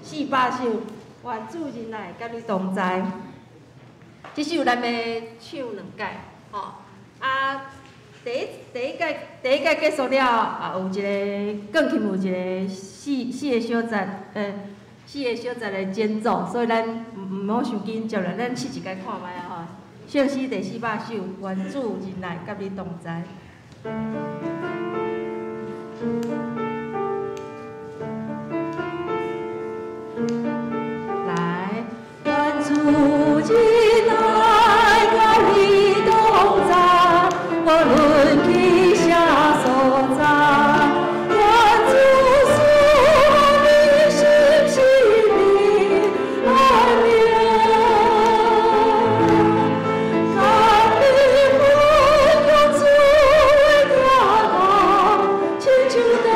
400首，愿主仁爱佮你同在。這首咱欲唱兩擺，吼啊！第一屆結束了，啊有一個鋼琴有一個四個小節，4個小節的間奏，所以咱毋好傷緊張啦，咱試一擺看覓啊吼。聖詩第400首，願主仁愛佮你同在。來，願主仁愛佮你同在，無論去啥所在，願主賜予你心心的安寧，甲你分享主的疼痛，親像當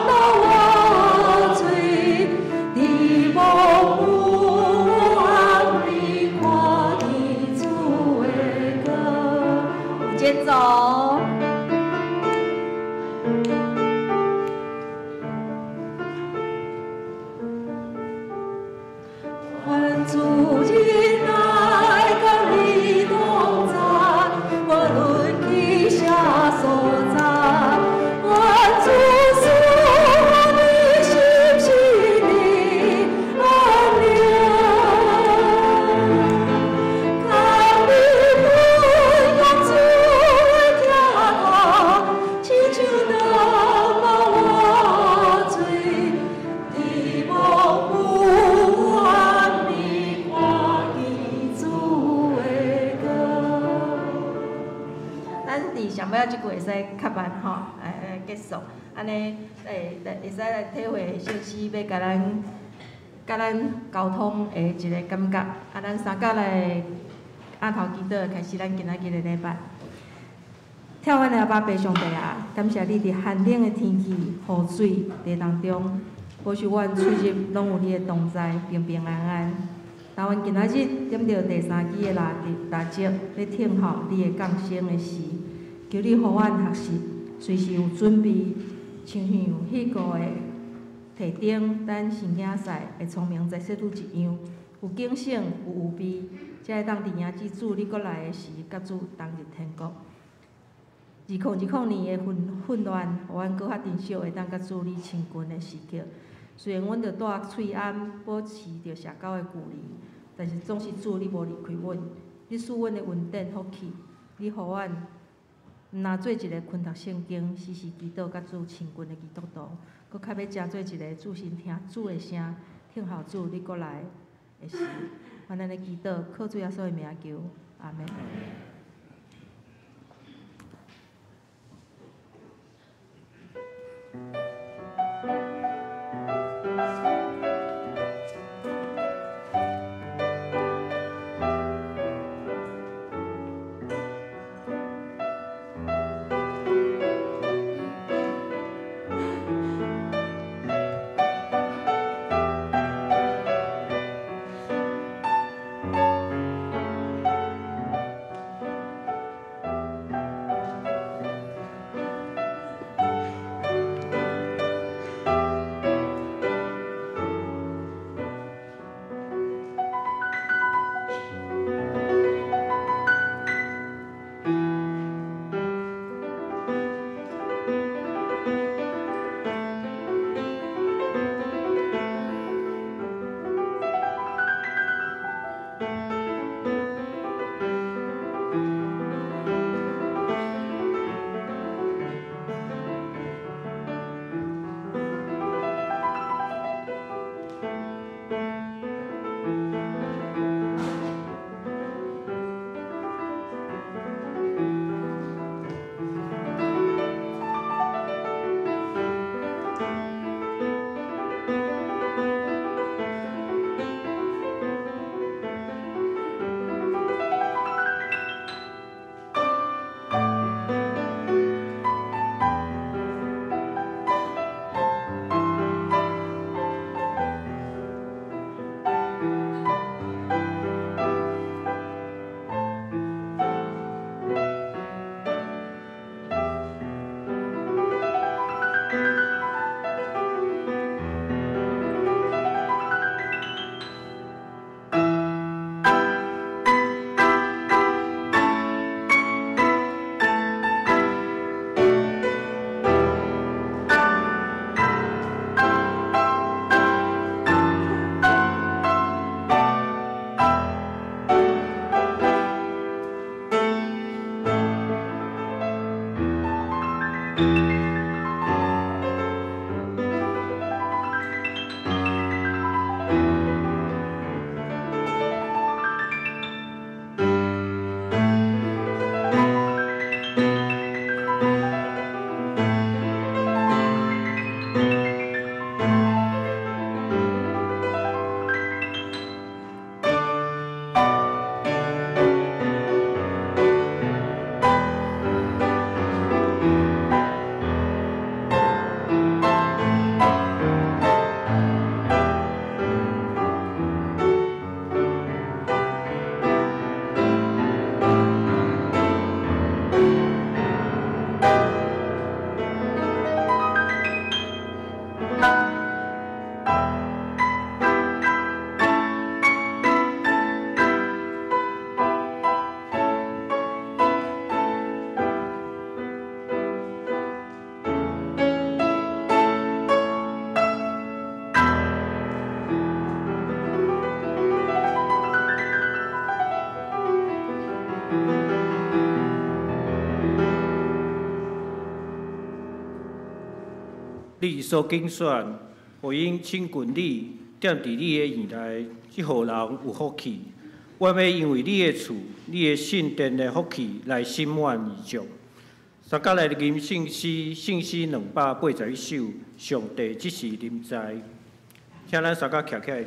斗活水，佇無暗暝看見主的光。有節奏。願主仁愛佮你同在，無論去啥所在，願主賜予你心心的安寧，甲你分享主的疼痛，親像當斗活水，佇無暗暝看見主的光。咱佇上尾仔這句會使較慢吼，來結束，按呢會使來體會聖詩欲佮咱溝通的一個感覺。啊，咱三甲來按頭祈禱，開始咱今仔日的禮拜。疼阮的阿爸父上帝啊，感謝你佇寒冷的天氣、雨水地當中，保守阮出入攏有你的同在，平平安安。當阮今仔日點著第三支的蠟燭，咧聽候你的降生的時，求你予阮學習，隨時有準備，親像彼個的提燈，等神囝婿會聰明在細女一樣，有警醒，有預備，才會當佇迎接主你閣來的時，佮主同入天國。2020年的混亂，予阮閣較珍惜會當佮主你親近的時刻。雖然阮著帶喙罨保持著社交的距離，但是總是主你無離開阮，你賜阮的恩典福氣，你予阮毋若做一个勤讀聖經、時時祈禱佮主親近的基督徒，閣較欲成做一個注心聽主的聲，聽候主你閣來的時。願咱的祈禱，靠主耶穌的名求，阿們。你所拣选，予𪜶亲近你，踮伫你的院内，这予人有福气。我欲因为你的厝、你的圣殿的福气来心满意足。三甲来吟圣诗，圣诗281首，上帝这是临在。请咱三甲徛起来吟。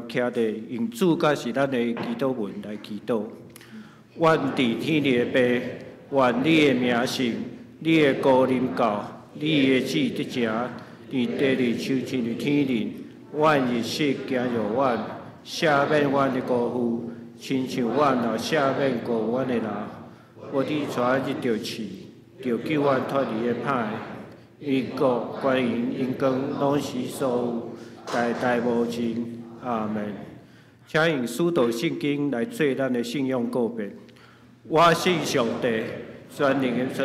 徛伫用主佮是咱的祈祷文来祈祷。愿伫天的父，愿你的名圣，你的国临到，你的旨得成，伫地里亲像伫天顶。愿日式行入阮，赦免阮的辜负，亲像阮也赦免过阮的人。无你带阮入著试，著救阮脱离的歹。因国、权荣、荣光，拢是所有，代代无尽。阿们。请用使徒信经来做咱的信仰告白。我信上帝，全能的父，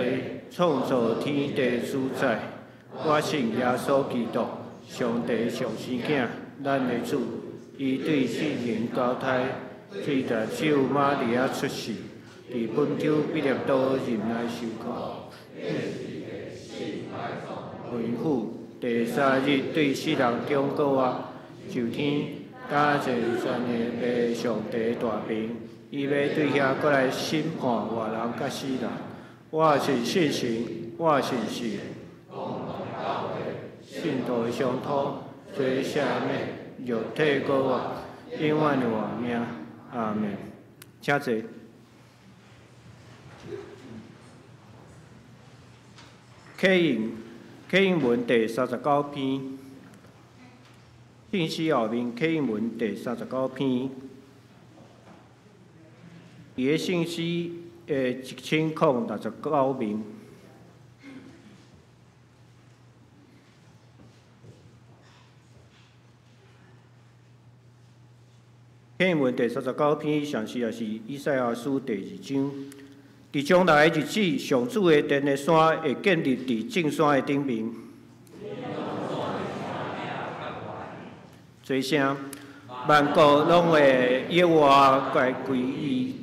創造天地主宰。我信耶穌基督，上帝上生囝，咱的主。伊對聖靈交胎，對大手瑪利亞出世，佇本丟彼拉多任內受苦，辛苦，第三日對死人中復活，上天，搭坐全能的父上帝大爿，伊欲對遐閣來審判活人佮死人。我信聖神，我信聖聖徒相托，罪赦免，肉體復活，永遠的活命。阿們。請坐。啟應啟應文第三十九篇，聖詩後面啟應文第三十九篇，佇个聖詩的1069面。啟應文第三十九篇，上是也是以賽亞書第二章。佇將來的日子，上主的殿的山會建立佇眾山的頂面。齊聲，萬國攏會耶和華來歸伊，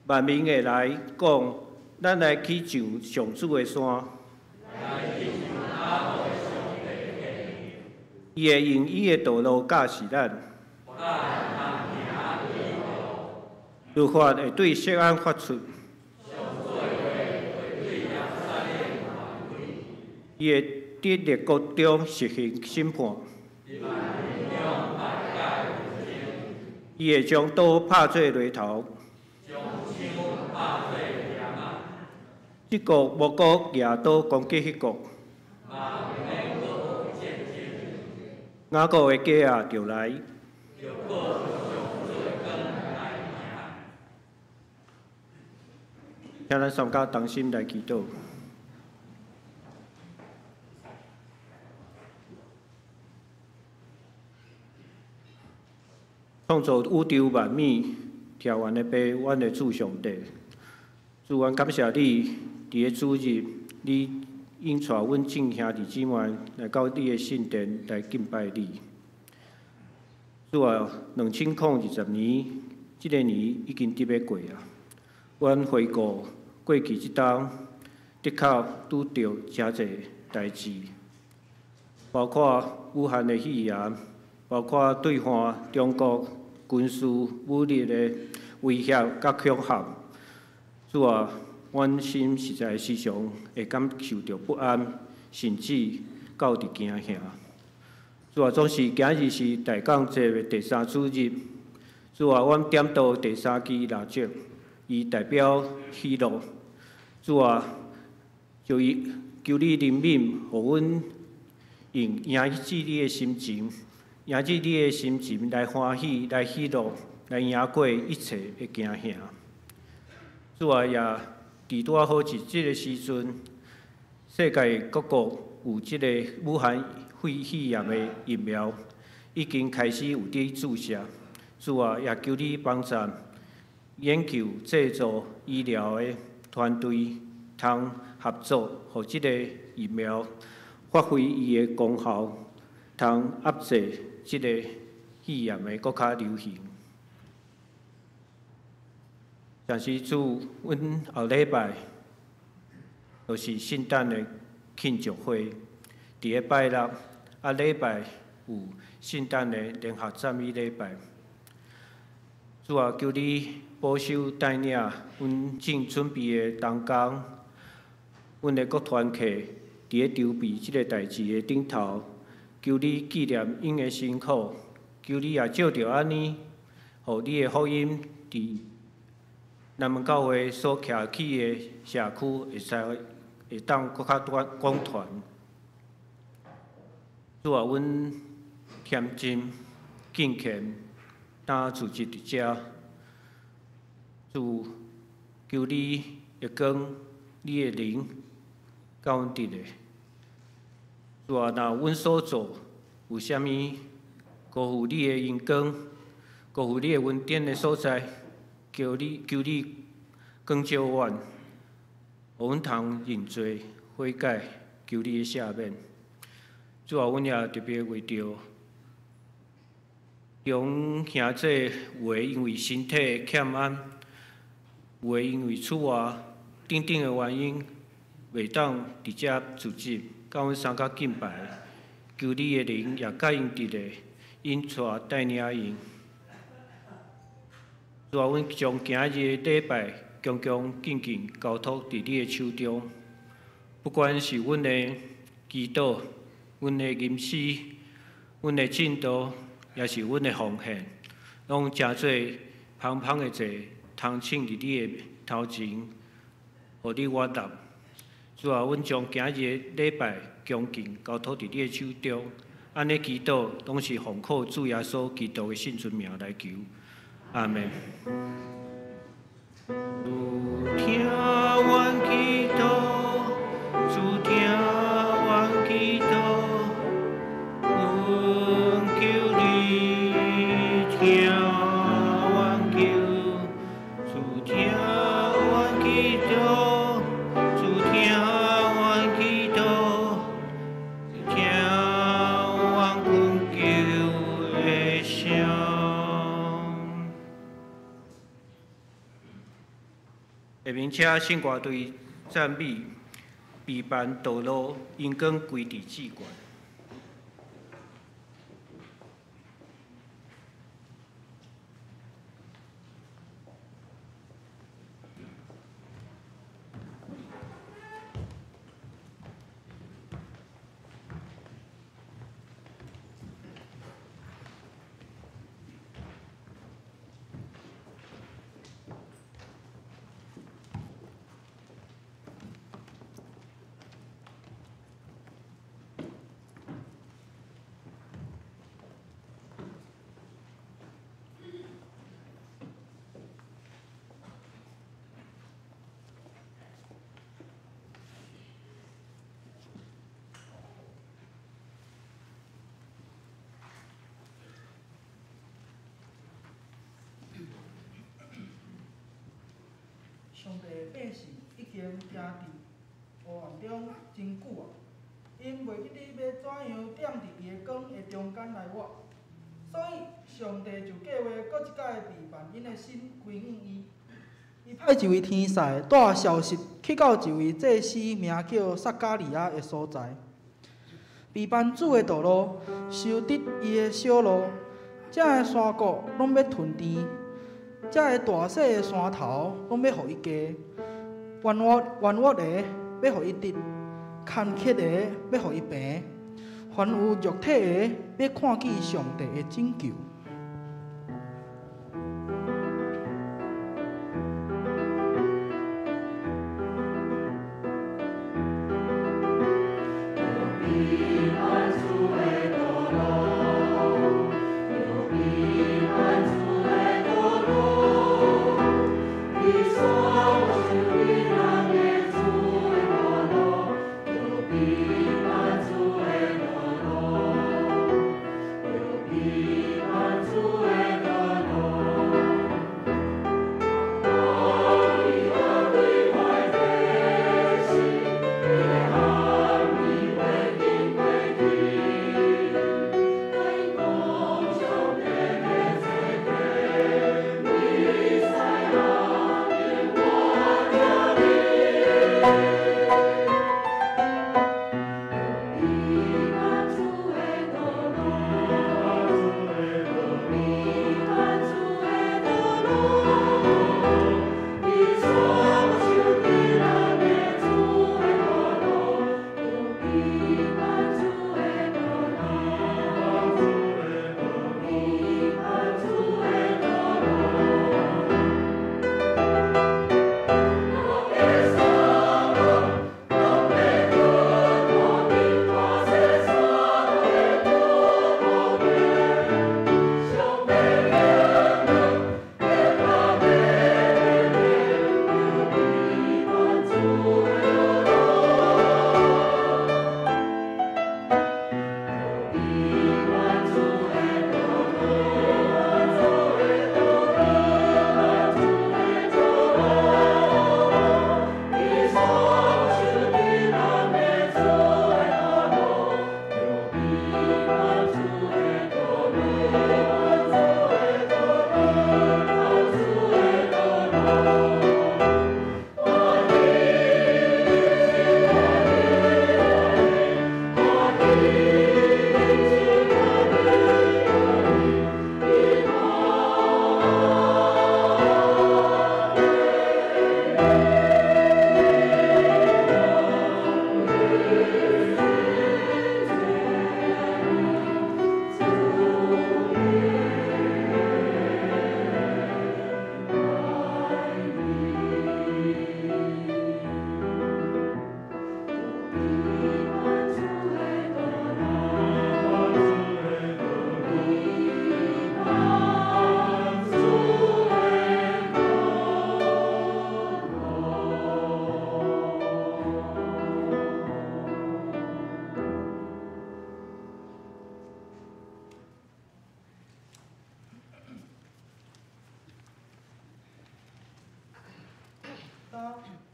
萬民會來講，咱來去上上主的山。伊會用伊的道路教示咱。律法會對錫安發出，伊會佇列國中實行審判，伊會將刀拍做犁頭，這國無閣舉刀攻擊彼國，雅各的家仔著來。請咱三家同心來祈禱。創造宇宙萬物、調完的父，阮的主上帝，主，阮感謝你，佇个主日，你引帶阮眾兄弟姊妹來到你的聖殿來敬拜你。主啊，2020年，這个年已經得欲過啊。阮回顧過去這冬，的確拄著誠濟代誌，包括武漢的肺炎，包括對岸中國軍事武力的威脅佮恐嚇。主啊，阮心實在時常會感受著不安，甚至到佇驚嚇。主啊，總是今日是大講節的第三主日。主啊，阮點到第三支蠟燭。伊代表喜樂，主啊，就伊求你憐憫，予阮用迎接你的心情，迎接你的心情來歡喜、來喜樂、來贏過一切的驚嚇。主啊，也佇拄仔好佇這个時陣，世界各國有這個武漢肺炎的疫苗已經開始有佇注射。主啊，也求你幫助。研究製造醫療的團隊通合作，予這个疫苗發揮伊的功效，通壓制這個肺炎的閣較流行。但是主，阮後禮拜就是聖誕的慶祝會，佇个拜六啊禮拜有聖誕的聯合讚美禮拜。主啊，求你保守帶領阮正準備的同工，阮的各團契佇咧籌備這個代誌的頂頭，求你紀念𪜶的辛苦，求你也藉著按呢，予你的福音佇南門教會所徛起的社區會使會當閣較廣傳。主啊，阮虔誠敬虔，當聚集佇遮，主求你的光、你的靈，佮阮佇咧。主啊，若阮所做有啥物辜負你的榮光，辜負你的恩典的所在，求你求你光照阮，予阮通认罪悔改，求你的赦免。主啊，阮也特别为著中兄弟有的因为身体欠安，有的因为出外等等的原因，袂当伫遮聚集，佮阮相佮敬拜。求你的灵也佮𪜶伫咧，引带带领𪜶。主啊，阮将今日的礼拜恭恭敬敬交托伫你的手中，不管是阮的祈祷、阮的吟诗、阮的证道，抑是阮的奉献，拢成做芳芳的祭，通请伫你的头前，予你悦纳。主啊，阮将今日的礼拜恭敬交托伫你的手中，按呢祈祷，拢是奉靠主耶稣基督的圣尊名来求，阿们。主听阮祈祷，主听阮祈祷，阮求你听阮求，主听阮祈祷，主听阮祈祷，听阮恳求的声。下面请圣歌队赞美，陪伴道路，荣光归伫至悬。上帝的百姓已经行伫黑暗中真久啊，𪜶袂记得欲怎样踮伫伊的光的中间来活，所以上帝就计划阁一摆备办𪜶的心归向伊。伊派一位天使带消息去到一位祭司名叫撒迦利亚的所在，备办主的道路，修直伊的小路，遮的山谷拢欲吞甜。遮个大细的山头拢欲予伊低，弯弯弯弯的欲予伊直，坎坷的欲予伊平，凡有肉体的欲看见上帝的拯救。 Be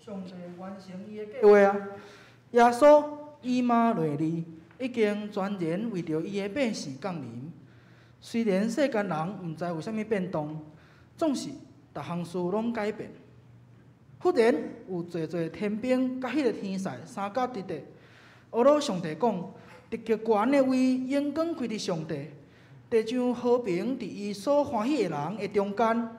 上帝完成伊的計劃啊！耶穌以馬內利已經全然為著伊的末世降臨。雖然世間人毋知有啥物變動，總是逐項事攏改變。忽然有濟濟天兵佮彼个天使相佮佇咧，呵咾上帝講：佇極懸的位榮光歸佇上帝，地上和平佇伊所歡喜的人的中間。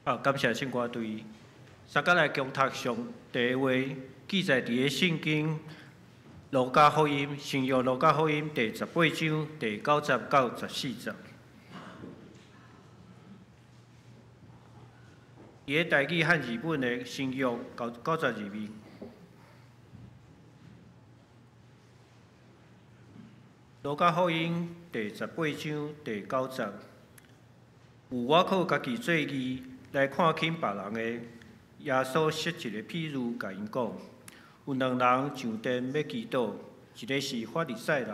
好，感謝聖歌隊。相佮來共讀上帝的話，記載佇个聖經路加福音，新約路加福音第18章第9節到14節。佇个台語漢字本的新約92面。路加福音第18章第9節，有倚靠家己做義來看輕別人的，耶穌設一个譬喻，共𪜶講：有兩人上殿欲祈禱，一个是法利賽人，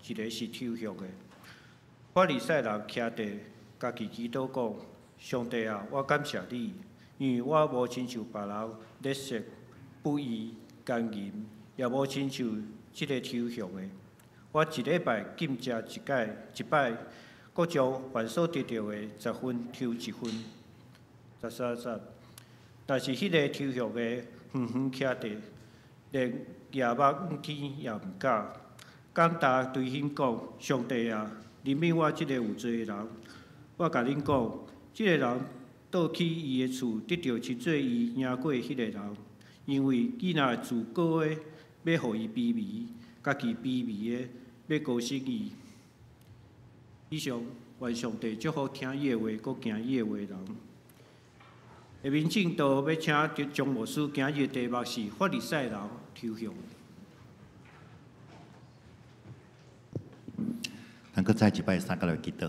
一个是抽象的。法利賽人徛佇家己祈禱講：上帝啊，我感謝你，因為我無親像別人勒索、不義、姦淫，也無親像這个抽象的。我一禮拜禁食一擺，一擺，閣將凡所得著的十分抽一分。13節。但是彼个抽象的遠遠徛佇，連舉目向天也毋敢，敢焦捶胸講：上帝啊，憐憫我這个有罪的人。我共恁講，這个人倒去伊的厝，得著真濟伊贏過彼个人，因為伊若自高的，欲予伊卑微；家己卑微的，欲高升伊。以上，願上帝祝福聽伊的話，閣行伊的話的人。下面證道欲請張牧師今日的題目是法利賽人抽象。咱閣再一擺三角來祈禱。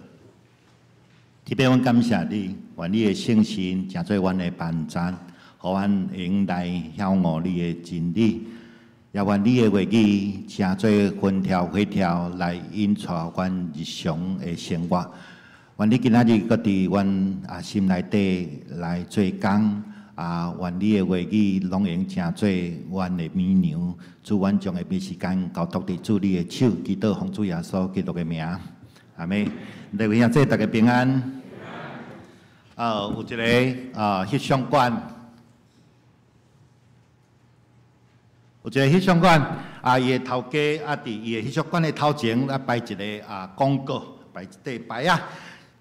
天父，阮感謝你，願你的聖神成做阮的幫贊，予阮會用來曉悟你的真理，也願你的話語成做分條火條來引帶阮日常的生活。願你今仔日閣佇阮心內底來做工，願你的話語攏會用成做阮的米糧。主，阮將下暝時間交託佇主你的手，祈禱奉主耶穌基督的名，阿們。各位兄弟，大家平安。有一个翕相館，有一个翕相館，伊的頭家佇伊的翕相館的頭前擺一个廣告，擺一塊牌仔。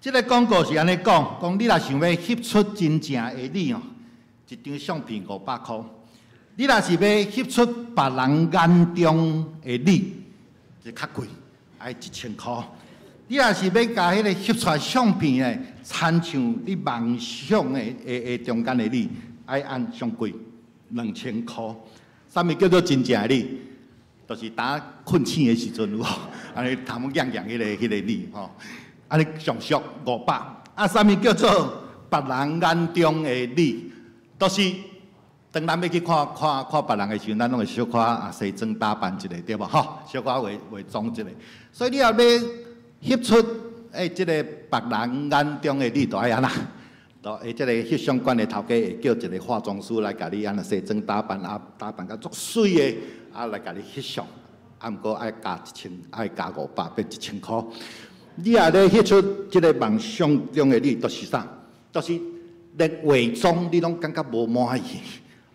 這个廣告是按呢講，講你若想欲翕出真正的你哦，一張相片500箍；你若是欲翕出別人眼中的你，就較貴，愛1000箍。你若是欲共彼个翕出來相片的，親像你夢想的的中間的你，愛按上貴2000箍。啥物叫做真正的你？就是當睏醒的時陣有無？按呢頭毛硬硬彼个你吼。按呢上俗500，啥物叫做別人眼中的你？就是當咱欲去看看看別人的時陣，咱攏會小可西裝打扮一下，對無？吼，小可化化妝一下。所以你若欲翕出這个別人眼中的你，就愛按怎？就這个翕相館的頭家會叫一个化妝師來共你按怎西裝打扮，打扮甲足媠的，來共你翕相。毋過愛加一千，愛加500，變1000箍。你若咧翕出這个夢想中的你，就是啥？就是連化妝你攏感覺無滿意，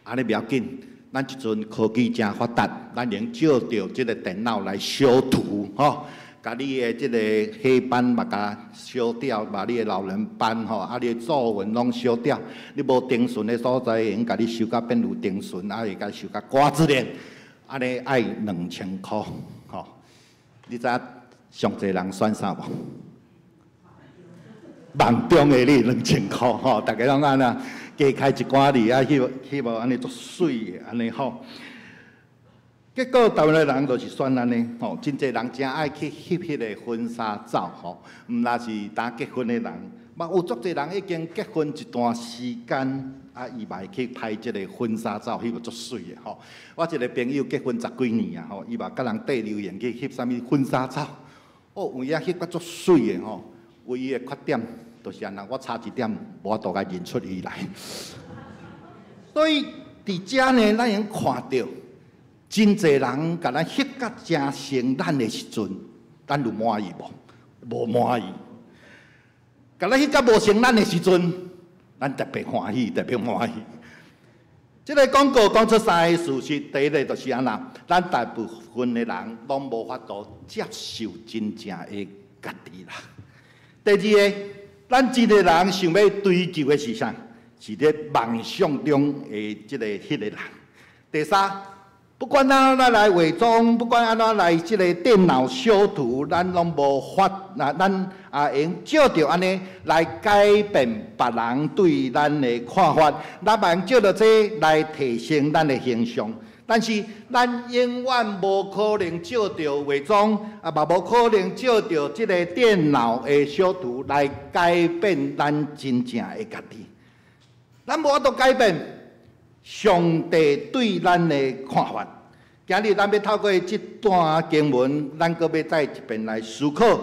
按呢袂要緊。咱這陣科技誠發達，咱能借著這个電腦來修圖，吼，共你的這个黑斑嘛共修掉，把你的老人斑吼，你的皺紋攏修掉。你無定唇的所在，會用共你修甲變有定唇，會共修甲瓜子臉，按呢愛2000箍，吼。你知影上濟人選啥無？夢中的你2000箍吼，逐家攏按呢加開一寡字翕翕無按呢足媠的按呢吼。結果台灣的人就是選按呢吼，真濟人誠愛去翕彼个婚紗照吼，毋但是當結婚的人，嘛有足濟人已經結婚一段時間，伊嘛會去拍這个婚紗照，翕足媠的吼。我一个朋友結婚10幾年啊吼，伊嘛佮人綴流行去翕啥物婚紗照。哦，有影翕甲足媠的吼，唯一的缺點就是按怎，我差一點無法度共認出伊來。所以佇遮呢，咱會用看著真濟人共咱翕甲誠像咱的時陣，咱有滿意無？無滿意。共咱翕甲無像咱的時陣，咱特別歡喜，特別滿意。這个廣告講出三个事實，第一个就是按怎，咱大部分的人攏無法度接受真正的家己啦。第二个，咱真濟人想欲追求的是啥？是咧夢想中的這个彼个人。第三，不管按怎來化妝，不管按怎來這个電腦修圖，咱攏無法，咱也會用借著按呢來改變別人對咱的看法，咱嘛用借著這來提升咱的形象。但是咱永遠無可能借著化妝，嘛無可能借著這个電腦的修圖來改變咱真正的家己。咱無法度改變。上帝對咱的看法。今日咱欲透過這段經文，咱閣欲再一遍來思考，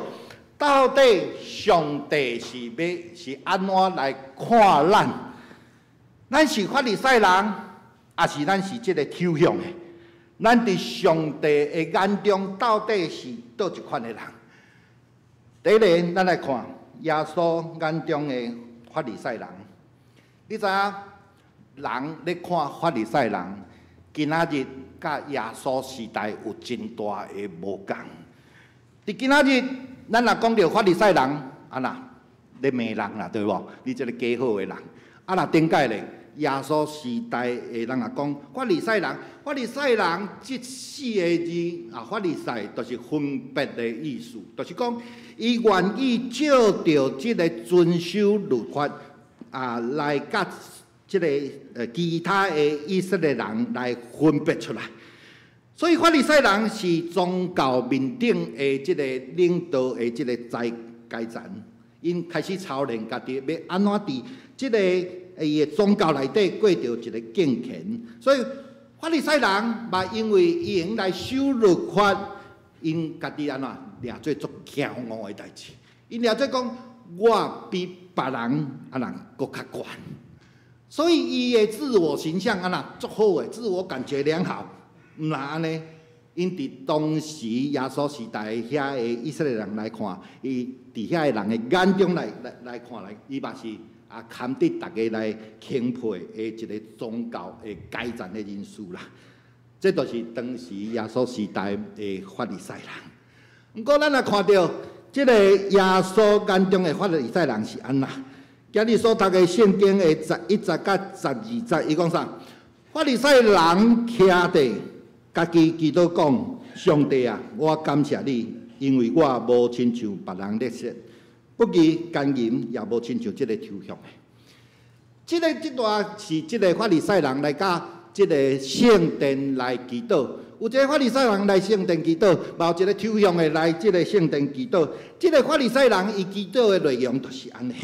到底上帝是欲是按怎來看咱？咱是法利賽人，抑是咱是這個抽象的？咱佇上帝的眼中，到底是佗一款的人？第一个，咱來看耶穌眼中的法利賽人。你知影，人咧看法利賽人，今仔日佮耶穌時代有真大的無仝。佇今仔日，咱若講著法利賽人，啊若咧罵人啦，對無？你這个假好的人。啊若頂擺咧，耶穌時代的人若講法利賽人，法利賽人這四个字啊，法利賽就是分別的意思，就是講伊願意照著這个遵守律法啊，來佮這个其他的以色列人來分別出來。所以法利賽人是宗教面頂的這个領導的這个階階層，𪜶開始操練家己欲按怎佇這个伊的宗教內底過著一个敬虔。所以法利賽人嘛，因為伊會用來守律法，𪜶家己按怎掠做足驕傲的代誌。𪜶掠做講，我比別人按怎閣較懸。所以伊的自我形象按怎足好的，自我感覺良好。毋若按呢，𪜶佇當時耶穌時代遐的以色列人來看，伊佇遐的人的眼中來來來看來，伊嘛是啊，堪得逐家來欽佩的一个宗教的階層的人士啦。這就是當時耶穌時代的法利賽人。毋過，咱若看著這个耶穌眼中的法利賽人是按怎？今日所讀的聖經的11節佮12節，伊講啥？法利賽人徛佇家己祈禱講：上帝啊，我感謝你，因為我無親像別人勒索，不義姦淫，也無親像這个抽象的。這个這段是這个法利賽人來佮這个聖殿來祈禱。有一个法利賽人來聖殿祈禱，嘛有一个抽象的來這个聖殿祈禱。這个法利賽人伊祈禱的內容就是按呢。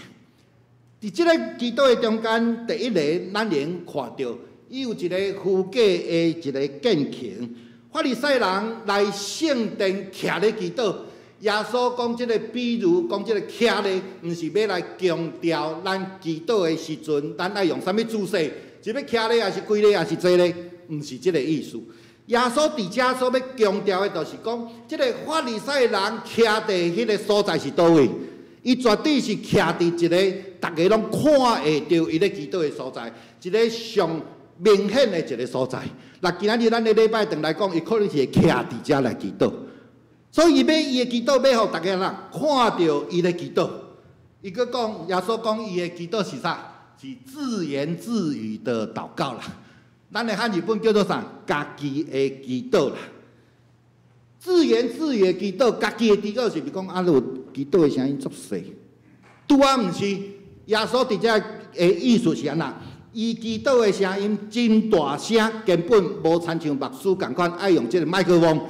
佇這个祈禱的中間，第一个咱能看著，伊有一个虛假的一个敬虔。法利賽人來聖殿徛咧祈禱，耶穌講這个比喻，講這个徛咧，毋是欲來強調咱祈禱的時陣，咱愛用啥物姿勢，是欲徛咧，抑是跪咧，抑是坐咧，毋是這个意思。耶穌佇遮所欲強調的，就是講，這个法利賽人徛佇彼个所在是佗位？伊絕對是徛佇一个逐家攏看會著伊咧祈禱的所在，一个上明顯的一个所在。若今仔日咱的禮拜堂來講，伊可能是會徛佇遮來祈禱，所以伊欲伊的祈禱欲予逐家人看著伊咧祈禱。伊閣講，耶穌講伊的祈禱是啥？是自言自語的禱告啦。咱的漢語本叫做啥？家己的祈禱啦。自言自語的祈禱，家己的祈禱是毋是講啊？有祈禱的聲音足細？拄仔毋是，耶穌佇遮的意思是按怎？伊祈禱的聲音真大聲，根本無親像牧師仝款愛用這个麥克風。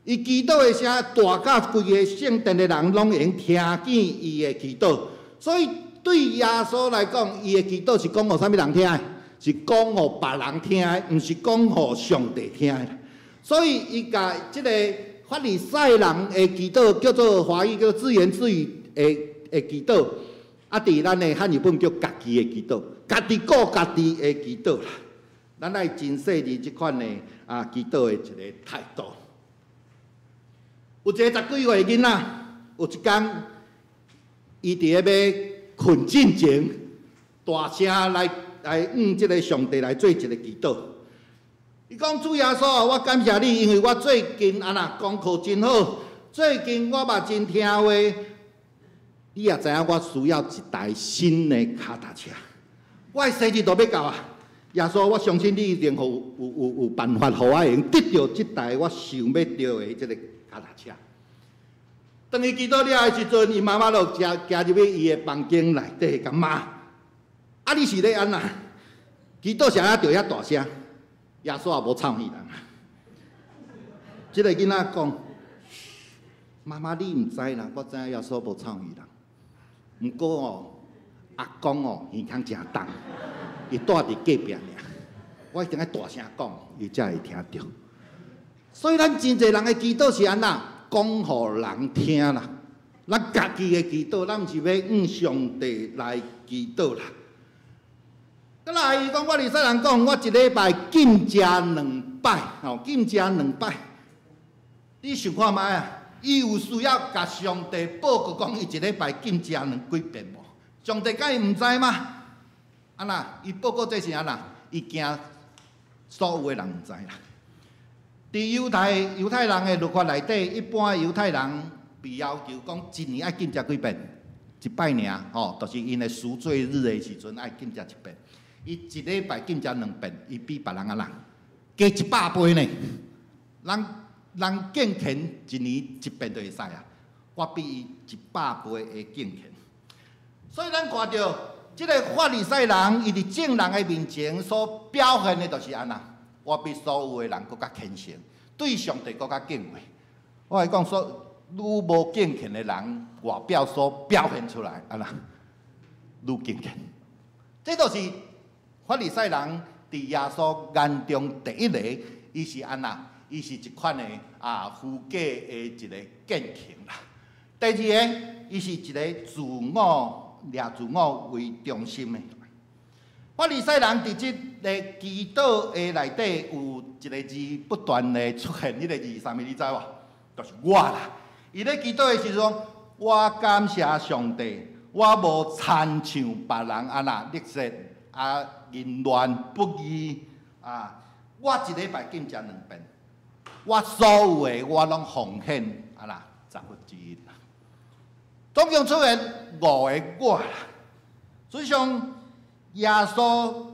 伊祈禱的聲大甲規个聖殿的人攏會用聽見伊的祈禱。所以對耶穌來講，伊的祈禱是講予啥物人聽的？是講予別人聽的，毋是講予上帝聽的。所以伊共這个法利賽人的祈禱叫做華語叫自言自語的的祈禱，啊，佇咱的漢語本叫家己的祈禱，家己顧家己的祈禱啦。咱愛真細膩這款的啊祈禱的一个態度。有一個十幾歲的囡仔，有一工，伊佇咧欲睏進前，大聲來來向這个上帝來做一個祈禱。伊講主耶穌啊，我感謝你，因為我最近按怎功課真好，最近我嘛真聽話。你也知影我需要一台新的跤踏車，我的生日就欲到啊！耶穌，我相信你一定有有有有辦法，予我會用得著這台我想欲著的這个跤踏車。當伊祈禱了的時陣，伊媽媽就行行入去伊的房間內底，共罵：啊，你是咧按怎？祈禱聲著遐大聲，耶穌也無臭耳人啊！這个囡仔講：媽媽，你毋知啦，我知影耶穌無臭耳人。毋過哦，阿公哦耳孔誠重，伊蹛佇隔壁爾。我一定愛大聲講，伊才會聽著。所以咱真濟人的祈禱是按怎講予人聽啦。咱家己的祈禱，咱毋是欲向上帝來祈禱啦。閣來，伊講法利賽人講，我一禮拜禁食兩擺，吼，禁食兩擺。你想看覓啊？伊有需要共上帝報告講，伊一禮拜禁食兩幾遍無？上帝敢會毋知嗎？按怎？伊報告這是按怎？伊驚所有的人毋知啦。佇猶太猶太人的律法內底，一般猶太人被要求講，一年愛禁食幾遍？一擺爾，吼，就是𪜶的贖罪日的時陣愛禁食一遍。伊一禮拜禁食兩遍，伊比別人按怎加100倍呢？人人敬虔一年一遍就會使啊，我比伊100倍的敬虔。所以咱看著這个法利賽人，伊佇眾人的面前所表現的，就是按怎？我比所有的人閣較虔誠，對上帝閣較敬畏。我來講說，愈無敬虔的人，外表所表現出來，按怎？愈敬虔。這就是法利賽人佇耶穌眼中第一個，伊是按怎？伊是一款的啊，虛假的一个敬虔啦。第二个，伊是一个自我掠自我為中心的。法利賽人佇這个祈禱的內底有一个字不斷的出現，彼个字啥物？你知無？就是我啦。伊咧祈禱的時陣，我感謝上帝，我無親像別人按怎勒索啊，淫亂不義啊，我一禮拜禁食兩遍，我所有的我攏奉獻按怎1/10。總共出現五个我啦。實際上，耶穌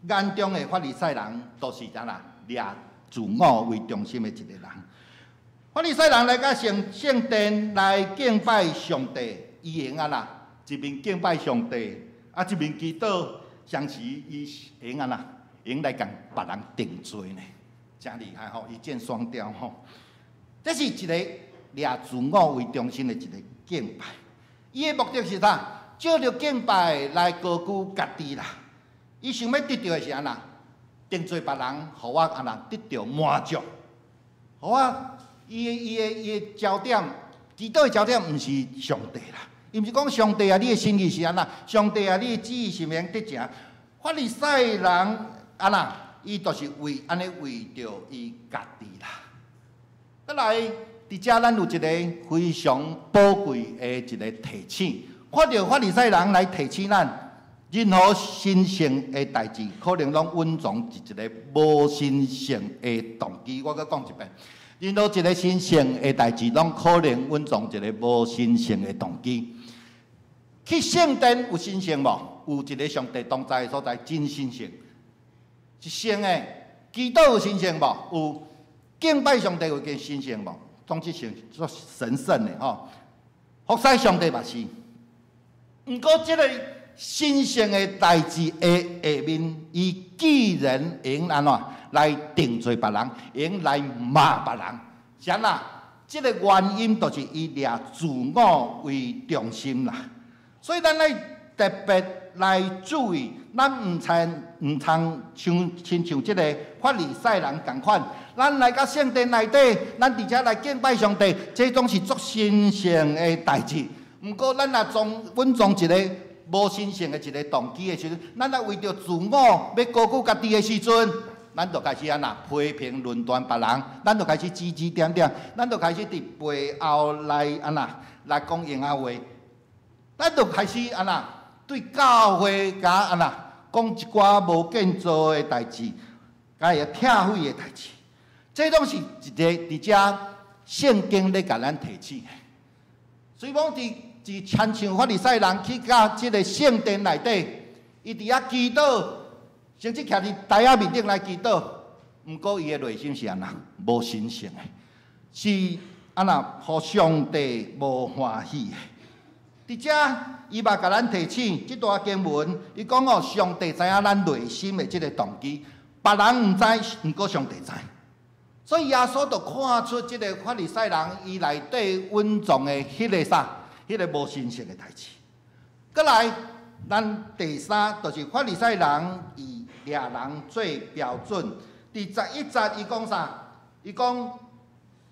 眼中的法利賽人，都是按怎掠自我為中心的一个人。法利賽人來到聖聖殿來敬拜上帝，伊會按怎一面敬拜上帝，啊一面祈禱，同時伊會按怎會用來共別人定罪呢？誠厲害吼！一箭雙雕吼！這是一个掠自我為中心的一个敬拜。伊的目的是啥？藉著敬拜來高舉家己啦。伊想欲得著的是按怎？定罪別人，予我按怎得著滿足？予我伊的伊的伊的焦點，祈禱的焦點毋是上帝啦。伊毋是講上帝啊，你的心意是按怎？上帝啊，你的旨意是毋用得成？法利賽人按怎？伊就是為按呢為著伊家己啦。閣來，佇遮咱有一个非常寶貴的一个提醒，看著法利賽人來提醒咱，任何神聖的代誌，可能攏隱藏一個無神聖的動機。我閣講一遍，任何一个神聖的代誌，攏可能隱藏一个無神聖的動機。去聖殿有神聖無？有一个上帝同在的所在，真神聖。是聖的。祈禱有神聖無？有。敬拜上帝有真神聖無？總之是足神聖的吼。服侍上帝嘛是。毋過這个神聖的代誌的下面，伊既然會用按怎來定罪別人，會用來罵別人，是按怎？這个原因就是伊掠自我為中心啦。所以咱愛特別來注意，咱毋通毋通像親像這个法利賽人仝款，咱來到聖殿內底，咱佇遮來敬拜上帝，這總是足神聖的代誌。毋過，咱若裝隱藏一个無神聖的一个動機的時陣，咱若為著自我欲高舉家己的時陣，咱就開始按怎批評論斷別人，咱就開始指指點點，咱就開始佇背後來按怎來講閒仔話，咱就開始按怎對教會共按怎講一寡無建造的代誌，共會拆毀的代誌，這攏是一个佇遮聖經咧共咱提醒的。所以講佇是親像法利賽人去到這个聖殿內底，伊佇遐祈禱，甚至徛佇台仔面頂來祈禱。毋過伊的內心是按怎？無神聖的，是按怎？予上帝無歡喜的。佇遮，伊嘛共咱提醒，這段經文，伊講哦，上帝知影咱內心的這个動機，別人毋知，毋過上帝知。所以耶穌就看出這个法利賽人伊內底隱藏的彼个啥？彼个無神聖的代誌。閣來，咱第三就是法利賽人伊掠人做標準。佇11節，伊講啥？伊講：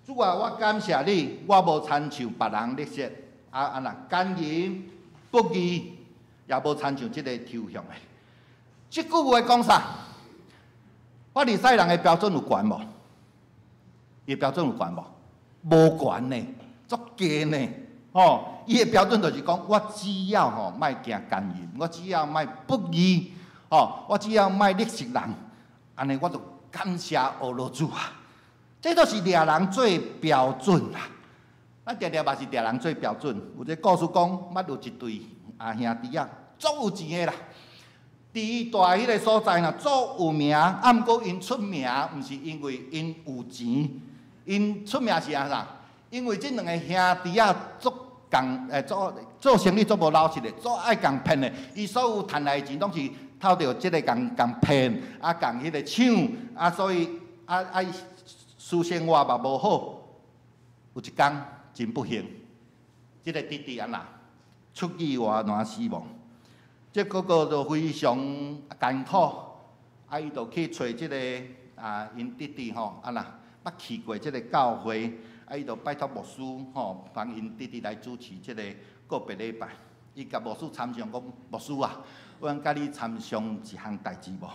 主啊，我感謝你，我無親像別人legit啊按怎姦淫不義，也無親像這個抽象的。這句話講啥？法利賽人的標準有懸無？伊的標準有懸無？無懸呢，足低呢。吼，伊的標準就是講，我只要吼莫行姦淫，我只要莫不義，吼，我只要莫利色人，按呢我就感謝阿羅主啊！這都是掠人做標準啦。咱定定嘛是掠人做標準。有一個故事講，捌有一對阿兄弟仔，足有錢的啦。佇伊蹛彼个所在若足有名，啊，毋過𪜶出名，毋是因為𪜶有錢，𪜶出名是按怎？因為這兩个兄弟仔足共做做生意足無老實的，足愛共騙的。伊所有趁來的錢攏是透著這个共共騙，啊，共彼个搶，啊，所以啊啊，私生活嘛無好。有一工真不幸，這个弟弟按怎出意外攏死亡。這哥哥就非常艱苦，啊，伊就去揣這个啊，𪜶弟弟吼，按怎捌去過這个教會，啊，伊就拜託牧師吼，幫𪜶弟弟來主持這个告別禮拜。伊共牧師參詳講：牧師啊，我想佮你參詳一項代誌無？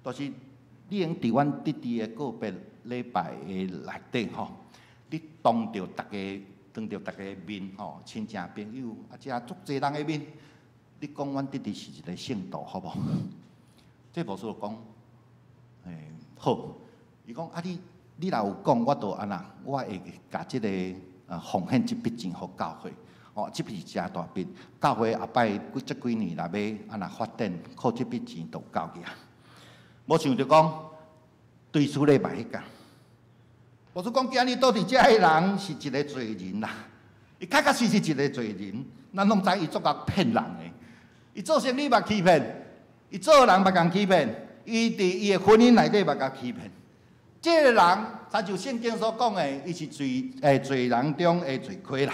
就是你用佇阮弟弟的告別禮拜的內底吼，你當著逐家，當著逐家面吼，親戚朋友啊，遮足濟人的面。你講阮弟弟是一个聖徒，好無？這牧師就講，欸，好。伊講啊，你你若有講，我就按怎，我會共這个奉獻這筆錢予教會。哦，這筆是誠大筆，教會後擺幾這幾年若欲按怎發展，靠這筆錢就夠去啊。無想著講，對主禮拜彼工，牧師講今日倒佇遮的人是一个罪人啦，伊確確實實一个罪人，咱攏知伊足𠢕騙人的。伊做生意嘛欺騙，伊做人嘛共欺騙，伊佇伊的婚姻內底嘛共欺騙。這个人，親像聖經所講的，伊是罪罪人中的罪魁啦。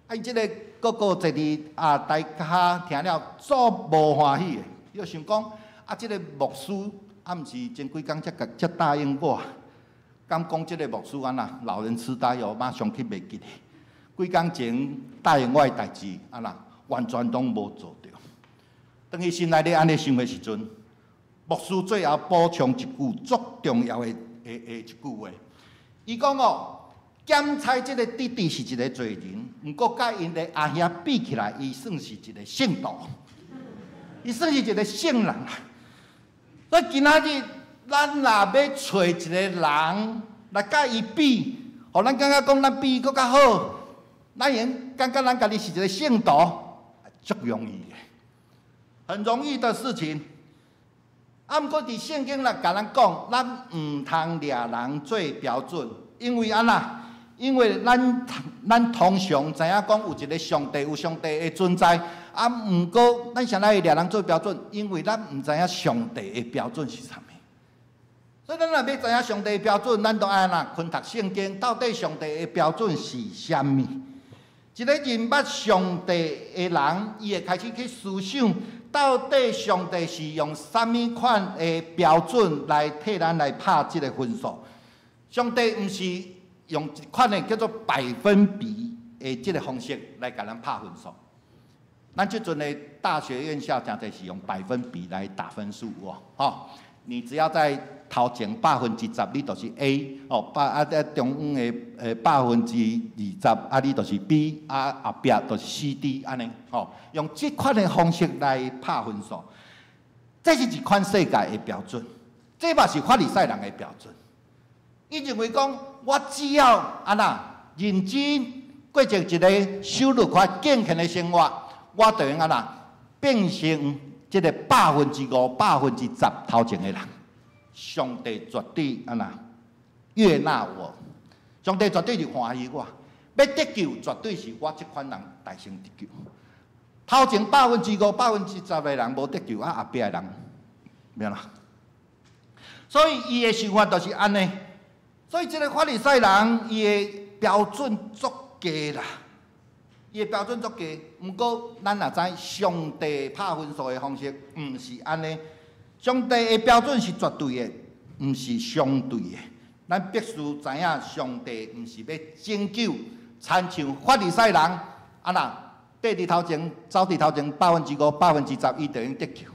啊，伊這个哥哥坐佇啊台跤聽了足無歡喜的，伊就想講啊，這个牧師啊，毋是前幾工才才答應我，敢講這个牧師按怎老人痴呆哦，馬上去袂記得。幾工前答應我的代誌，按怎完全攏無做著。當伊心內咧按呢想的時陣，牧師最後補充一句足重要的的的一句話，伊講哦，檢採這个弟弟是一个罪人，毋過佮𪜶的阿兄比起來，伊算是一个聖徒，伊算是一个聖人啊。所以今仔日咱若欲揣一个人來佮伊比，予咱感覺講咱比伊閣較好，咱會感覺咱家己是一个聖徒，足容易的，很容易的事情。啊，毋過佇聖經來共咱講，咱毋通掠人做標準，因為按怎？因為咱咱通常知影講有一个上帝，有上帝的存在。啊，毋過咱啥來會掠人做標準？因為咱毋知影上帝的標準是啥物。所以咱若欲知影上帝的標準，咱都愛按怎？勤讀聖經，到底上帝的標準是啥物？一个認捌上帝的人，伊會開始去思想，到底上帝是用啥物款的標準來替咱來拍這个分數？上帝毋是用一款的叫做百分比的這个方式來共咱拍分數。咱這陣的大學院校誠濟是用百分比來打分數哦，吼，你只要在頭前10%，你就是 A 哦，百啊啊中央的20%，啊你就是 B，啊後壁就是 C、D 按呢，吼，用這款的方式來拍分數，這是一款世界的標準，這嘛是法利賽人的標準。伊認為講，我只要按怎認真過著一个守律法敬虔的生活，我就會按怎變成這个5%、10%頭前的人。上帝絕對按怎悅納我，上帝絕對是歡喜我，欲得救絕對是我這款人大先得救。頭前5%、10%的人無得救，啊後壁的人欲按怎。所以伊的想法就是按呢。所以這个法利賽人伊的標準足低啦，伊的標準足低。毋過咱若知上帝拍分數的方式，毋是按呢。上帝的標準是絕對的，毋是相對的。咱必須知影，上帝毋是欲拯救，親像法利賽人，啊若綴佇頭前，走佇頭前5%、10%，伊就會得救。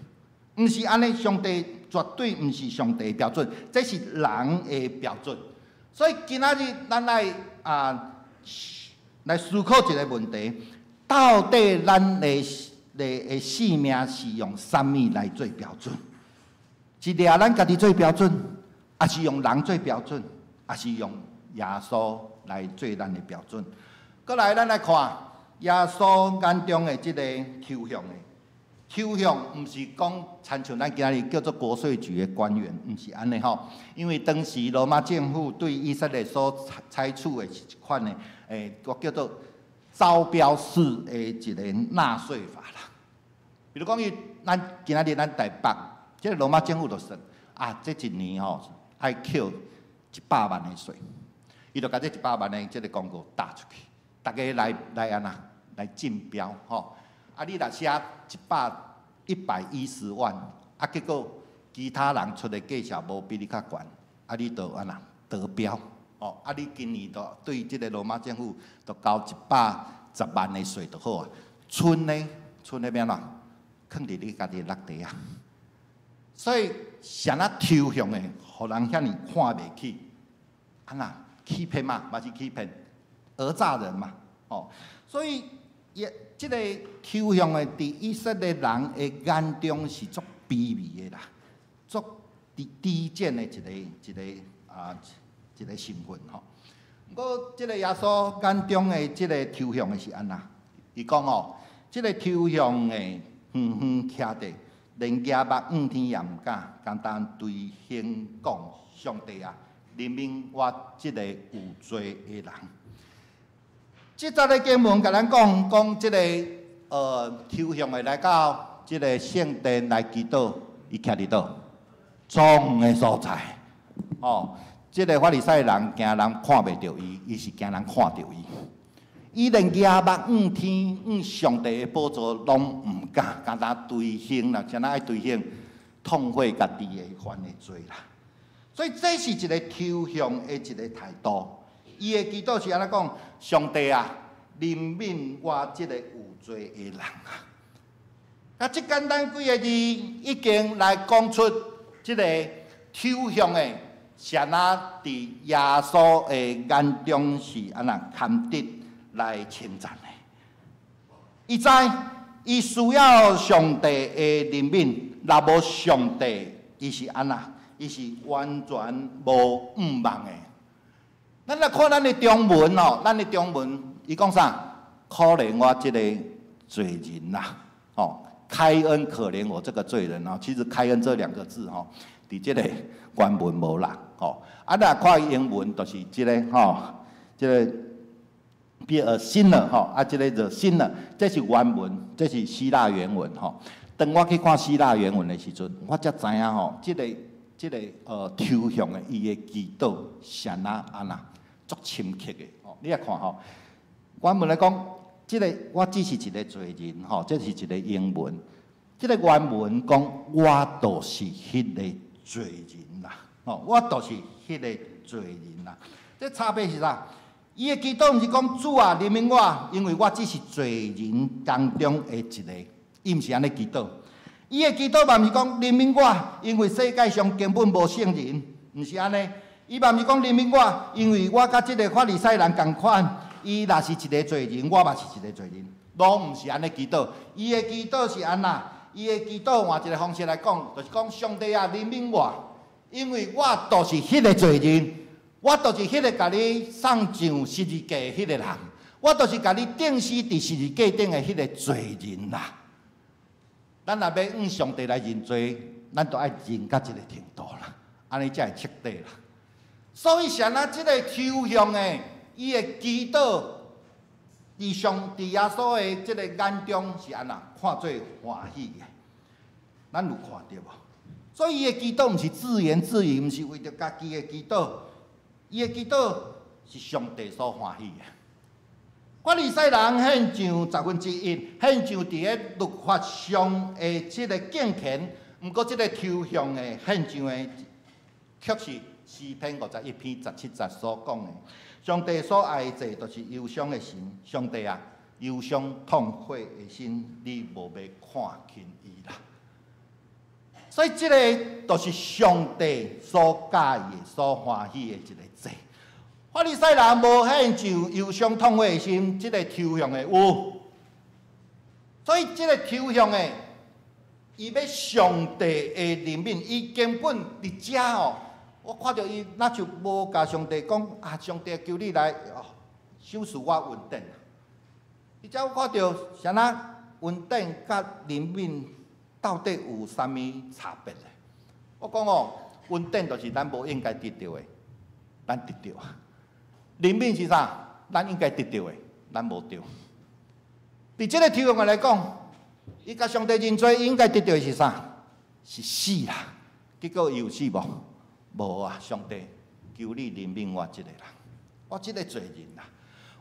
毋是按呢，上帝絕對毋是上帝的標準，這是人的標準。所以今仔日咱愛啊來思考一個問題：到底咱的性命是用啥物來做標準？是掠咱家己做標準，抑是用人做標準，抑是用耶穌來做咱的標準？閣來，咱來看耶穌眼中的這个抽象的。抽象毋是講親像咱今仔日叫做國稅局的官員，毋是按呢吼。因為當時羅馬政府對以色列所採取的是一款的，我叫做招標式的一個納稅法啦。比如講，伊咱今仔日咱台北，這个羅馬政府就算啊，這一年吼愛扣一百萬的稅，伊就共這一百萬的這个廣告打出去，逐家來按怎來競標吼。啊，你若寫110萬，啊，結果其他人出的價錢無比你較懸，啊，你就按怎得標，哦，啊，你今年就對這个羅馬政府就交110萬的稅就好啊。賰呢，賰欲按怎？囥佇你家己的落袋啊。所以，啥若抽象的，予人遐爾看袂起，按怎欺騙嘛，嘛是欺騙，訛詐人嘛，哦，所以也。這个抽象的，佇以色列人的眼中是足卑微的啦，足低低賤的一個身份吼。毋過，這个耶穌眼中的這个抽象的是按怎？伊講哦，這个抽象的遠遠徛佇，連舉目向天也毋敢，干焦捶胸講：上帝啊，憐憫我這个有罪的人。這節的經文共咱講，講這个抽象的來到這个聖殿來祈禱，伊徛佇佗？莊的所在。哦，這个法利賽人驚人看袂著伊，伊是驚人看著伊。伊連舉目向天、向上帝的寶座攏毋敢，干焦捶胸啦，啥若愛捶胸，痛悔家己的犯的罪啦。所以這是一个抽象的一个態度。伊的祈禱是按怎講？上帝啊，憐憫我這个有罪的人啊！啊，這簡單幾个字已經來講出這个抽象的，啥若佇耶穌的眼中是按怎堪得來稱讚的。伊知伊需要上帝的憐憫，若無上帝，伊是按怎？伊是完全無向望的。咱來看咱的中文哦，咱的中文伊講啥？可憐我這個罪人啦，哦，開恩可憐我這個罪人哦。其實開恩這兩個字吼，佇這個原文無啦，吼。啊，若看英文就是這个吼，這个 be a sinner 吼，啊，這个 the sinner，這是原文，這是希臘原文吼。當我去看希臘原文的時陣，我才知影吼，這个抽象的伊的祈禱是按怎按怎足深刻的哦。你來看吼，原文來講，這个我只是一个罪人吼，這是一个英文。這个原文講，我就是彼个罪人啦，吼，我就是彼个罪人啦。這差別是啥？伊的祈禱毋是講主啊，憐憫我，因為我只是罪人當中的一个，伊毋是按呢祈禱。伊的祈禱嘛毋是講憐憫我，因為世界上根本無聖人，毋是按呢。伊嘛毋是講憐憫我，因為我佮這个法利賽人仝款，伊若是一个罪人，我嘛是一个罪人，攏毋是按呢祈禱。伊的祈禱是按怎？伊的祈禱換一个方式來講，就是講上帝啊，憐憫我，因為我就是彼个罪人，我就是彼个共你送上十字架的彼个人，我就是共你釘死佇十字架頂的彼个罪人啦。咱若欲向上帝來認罪，咱就愛認到這个程度啦，按呢才會徹底啦。所以，啥若這个抽象的，伊的祈禱，佇耶穌的這个眼中是按怎看做歡喜的？咱有看著無？所以，伊的祈禱毋是自言自語，毋是為著家己的祈禱，伊的祈禱是上帝所歡喜的。法利賽人獻上十分之一，獻上佇咧律法上的這个敬虔，毋過這个抽象的現象的，卻是詩篇51篇17節所講的。上帝所愛的祭，就是憂傷的心。上帝啊，憂傷痛悔的心，你無欲看輕伊啦。所以這个就是上帝所佮意的、所歡喜的一个祭。法利賽人無獻上憂傷痛悔的心，這个抽象的有。所以這个抽象的，伊欲上帝的憐憫，伊根本佇遮哦，我看著伊若就無共上帝講啊，上帝求你來哦，賞賜我恩典。伊遮我看著啥那恩典佮憐憫到底有啥物差別咧？我講哦，恩典就是咱無應該得著的，咱得著啊。憐憫是啥？咱應該得著的，咱無著。佇這个抽象來講，伊共上帝認罪，應該得著的是啥？是死啦。結果伊有死無？無啊！上帝，求你憐憫我這个人，我這个罪人啊！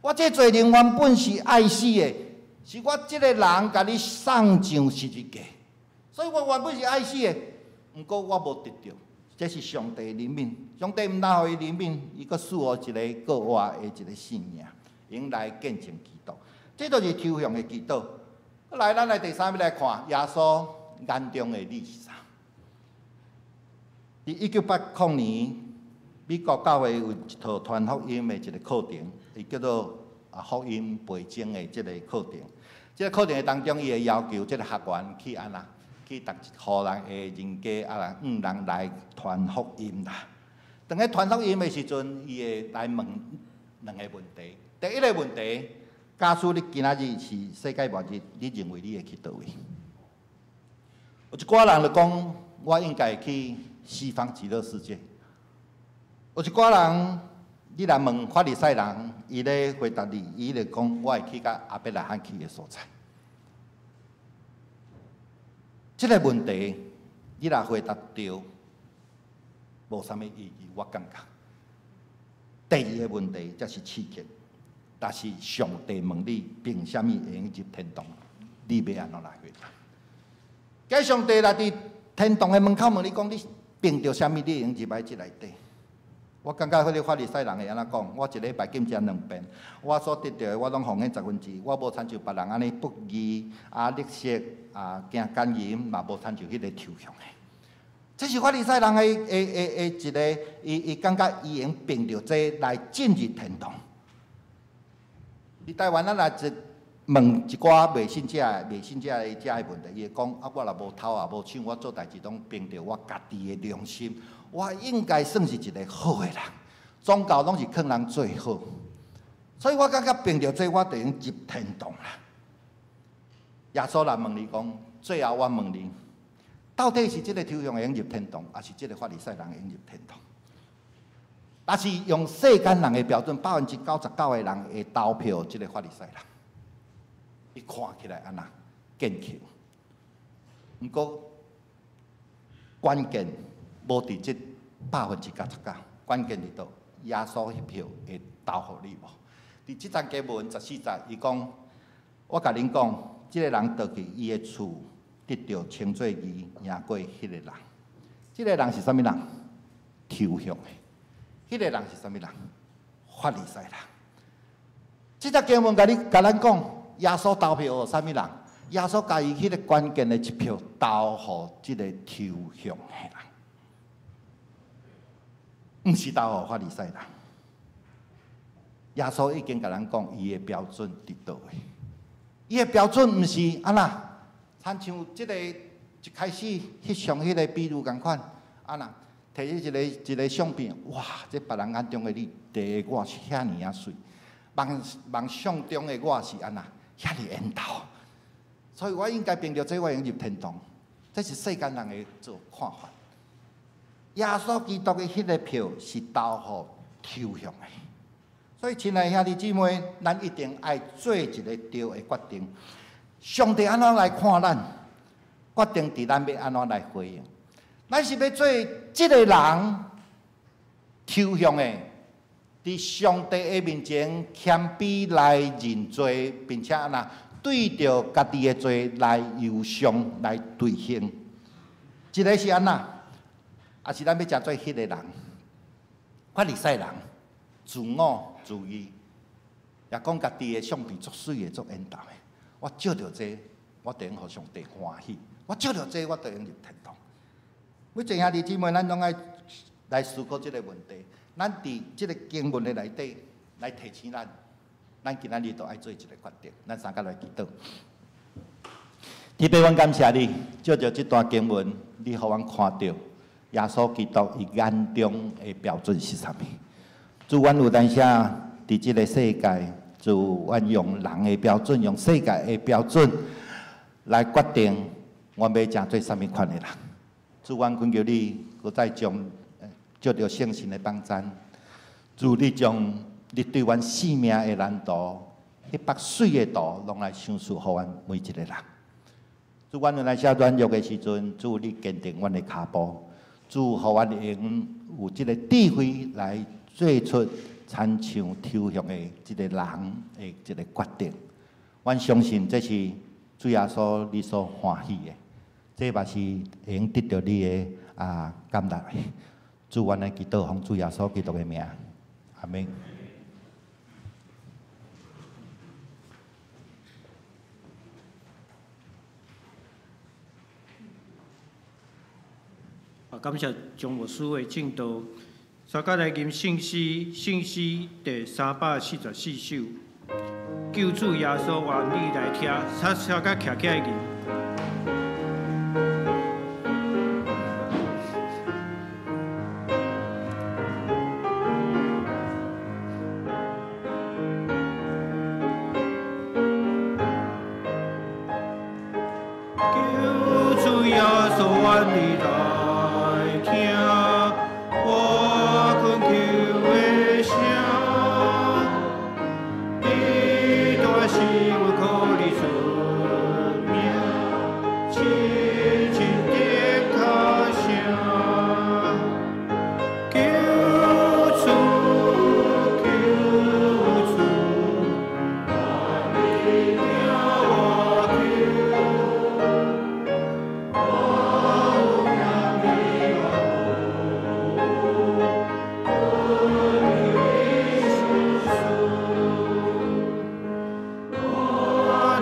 我這個罪人原本是愛死的，是我這个人共你送上十字架，所以我原本是愛死的。毋過我無得著，這是上帝憐憫。上帝毋但予伊憐憫，伊閣賜予一个閣活的一个性命，用來見證基督。這就是抽象的祈禱。來，咱來第三欲來看耶穌眼中的你是啥？佇1980年，美國教會有一套傳福音的一个課程，伊叫做啊福音培正的這个課程。這个課程的當中，伊會要求這个學員去按怎？去逐一戶人的人家啊，向人來傳福音啦。當咧傳福音的時陣，伊會來問兩个問題。第一个問題，假使你今仔日是世界末日，你認為你會去佗位？有一寡人就講，我應該去西方極樂世界。有一寡人，你若問法利賽人，伊咧回答你，伊就講，我會去共亞伯拉罕去的所在。這个問題，你若回答對，無啥物意義，我感覺。第二个問題才是刺激，但是上帝問你憑啥物會用入天堂，你欲按怎來回答？假上帝若佇天堂的門口問你講，你憑著啥物你會用入來這內底？我感覺彼个法利賽人會按怎講？我一禮拜禁食兩遍，我所得著的我攏奉獻十分之一，我無親像別人按呢不義啊、勒索啊、行姦淫，嘛無親像彼个抽象的。這是法利賽人的的的的一个，伊伊感覺伊會用憑著這來進入天堂。佇台灣，咱若一問一寡未信者、未信者的遮的問題，伊會講：啊，我若無偷也無搶，我做代誌攏憑著我家己的良心，我應該算是一个好的人。宗教攏是勸人做好，所以我感覺憑著這，我就用入天堂啦。耶穌來問你講，最後我問你，到底是這个抽象會用入天堂，抑是這个法利賽人會用入天堂？但是用世間人的標準，99%的人會投票這个法利賽人。伊看起來按怎堅強，毋過關鍵無佇這99%，關鍵佇佗？耶穌彼票會投予你無？佇這節經文14節，伊講：我共恁講，這个人倒去伊的厝，得著稱做義，贏過彼个人。這个人是啥物人？抽象的。彼个人是啥物人？法利賽人。這節經文共你共咱講，耶穌投票予啥物人？耶穌共伊彼个關鍵的一票投予這个抽象的人，毋是投予法利賽人。耶穌已經共咱講，伊的標準佇佗位？伊的標準毋是按怎，親像這个一開始翕相彼个比喻仝款，按怎，提一个一个相片，哇！這別人眼中的你，第一我是遐爾仔媠，夢夢想中的我是按怎，遐爾緣投，所以我應該憑著這，我會用入天堂。這是世間人的做看法。耶穌基督的彼个票是投予抽象的，所以親愛兄弟姊妹，咱一定愛做一个對的決定。上帝按怎來看咱，決定佇咱欲按怎來回應。咱是欲做這个人抽象的，佇上帝的面前謙卑來認罪，並且按怎對著家己的罪來憂傷來追行。一个是按怎？也是咱欲成做彼个人，法利赛人，自我自义，也讲家己的相片足媠的、足缘投的。我照著这，我就会予上帝欢喜；我照著这，我就会入天堂。每一个兄弟姊妹，咱拢爱来思考这个问题。咱伫这个经文的内底来提醒咱，咱今仔日都爱做一个决定。咱三个来祈祷。天父，阮感谢你，借著这段经文，你予阮看著耶稣基督伊眼中的标准是啥物。主，阮有当时伫这个世界，主，阮用人的标准，用世界的标准来决定，阮欲成做啥物款的人。主，阮恳求你，阁再将借著圣神的帮助，主，你将你对阮生命的蓝图，彼幅媠的图，拢来赏赐予阮每一个人。主，阮有当时软弱的时阵，主，你坚定阮的跤步，主，予阮会用有这个智慧来做出亲像抽象的这个人的这个决定。阮相信这是主耶稣你所欢喜的，这嘛是会用得著你的感恩。主，阮来祈祷，奉主耶稣基督的名，阿们。感谢张牧师的证道。三甲来吟圣诗，圣诗第344首。救主耶稣，愿你来听，三甲徛起来吟。救主耶稣，愿你来听我恳求的声，伫大时阮靠你出名，深深的敲声。救主，救主，愿你听我求。我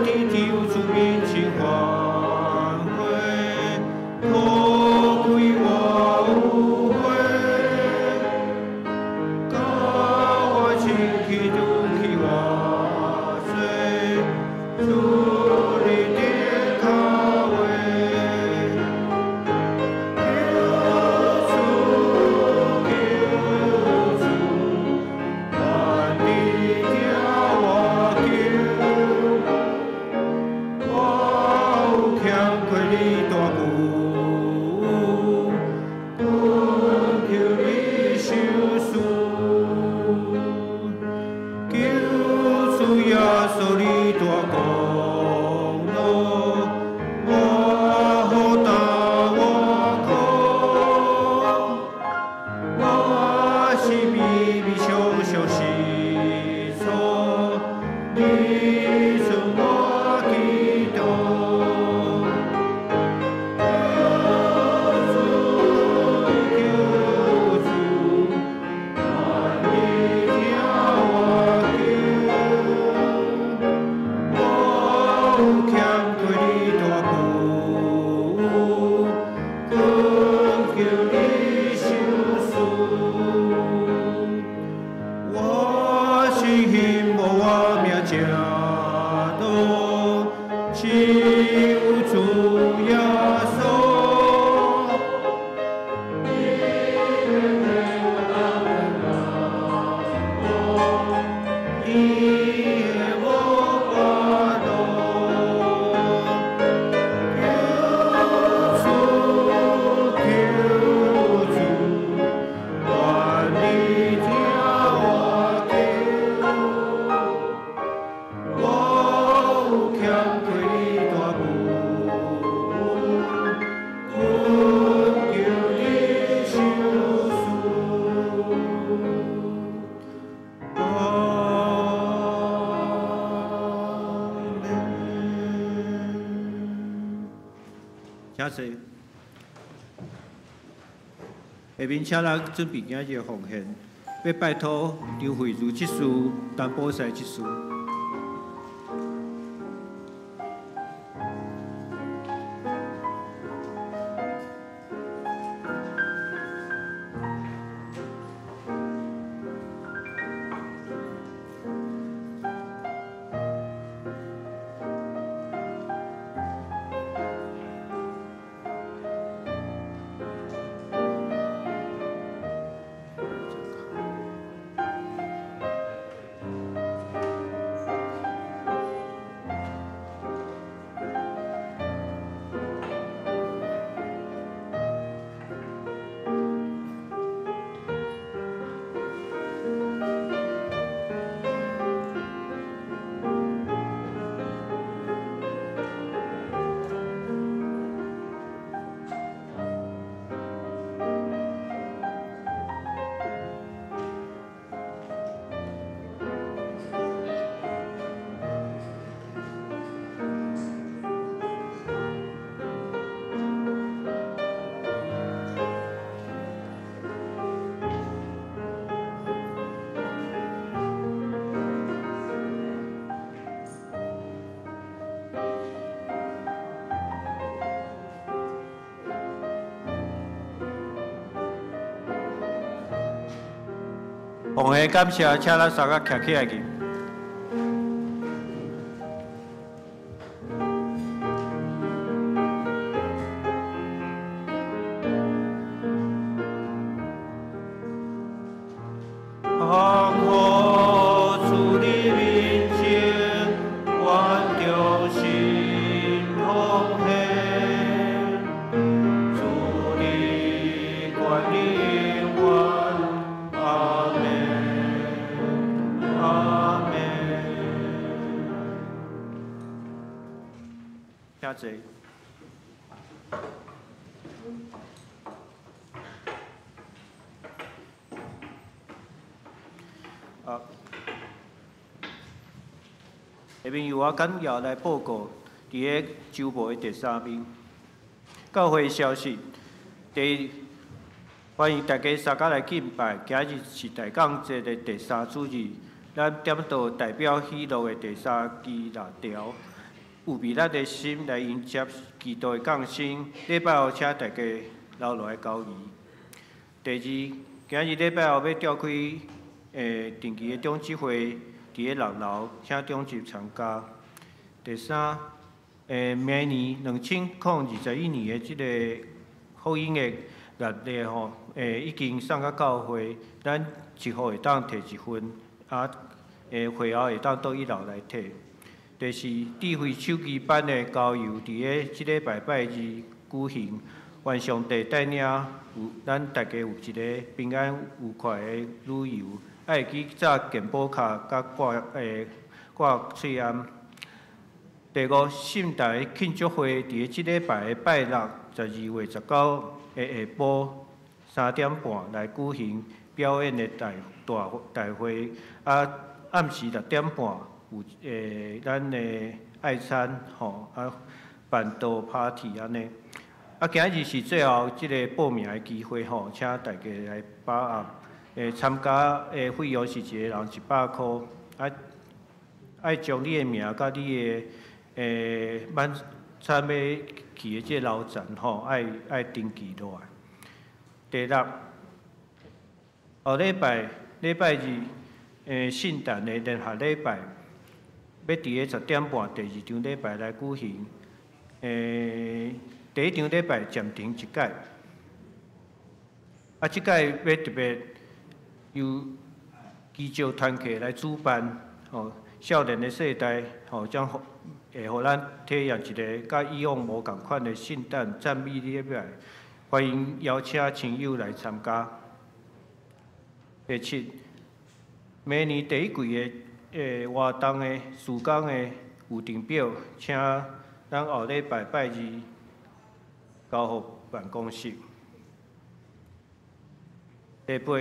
伫救主面前欢喜，土开我有花，教我清气除去我罪，主你的脚位。救主，救主，愿你听我求。我有欠亏你大救，恳求你赏赐。救主耶稣，你大功劳，我好担我苦。我是微微小小失错，你准我祈祷。救主，救主，愿你听我求。我有欠亏你大救，恳求你赏赐。我是兴无我命正路，只有主耶稣。伊会无法度。救主，救主，愿你听我求。我有欠亏你大救，恳求你赏赐。阿们。请坐。下面請咱準備今日的奉獻，欲拜託張惠如執事、陳寶賽執事。奉獻感謝，請咱三个徛起來去。下面由我簡要來報告，佇個週報的第三面，教會消息。第一，歡迎大家三工來敬拜。今日是大講節的第三主日，咱點到代表喜樂的第三支蠟燭，預備咱的心來迎接基督的降生。禮拜後請大家留落來交誼。第二，今日禮拜後欲召開定期的長執會。佇个六樓，請長執參加。第三，明年2021年的這个福音的月曆吼，已經送到教會，咱一戶會當提一份，啊，會後會當到一樓來提。第四，智慧手機班的交遊，佇个這禮拜拜二舉行，願上帝帶領有咱大家有一个平安愉快的旅遊。愛記紮健保卡，佮掛喙罨。第五，聖誕慶祝會佇個這禮拜的拜六，12月19的下晡3點半來舉行表演的大會，啊，暗時6點半有咱的愛餐吼，啊，辦桌 party 按呢。啊，今日是最後這个報名的機會吼，請大家來把握。參加的費用是一个人100箍，啊，愛將你的名佮你的晚餐欲去的這個樓層吼，愛登記落來。第六，後禮拜禮拜二，聖誕的聯合禮拜，欲佇个10點半第二場禮拜來舉行。第一場禮拜暫停一擺，啊，這擺欲特別由基督團契來主辦，吼，少年的世代，吼，將會予咱體驗一个佮以往無仝款的聖誕讚美禮拜，歡迎邀請親友來參加。第七，明年第一季的活動的事工的預定表，請咱後禮拜拜二交予辦公室。第八，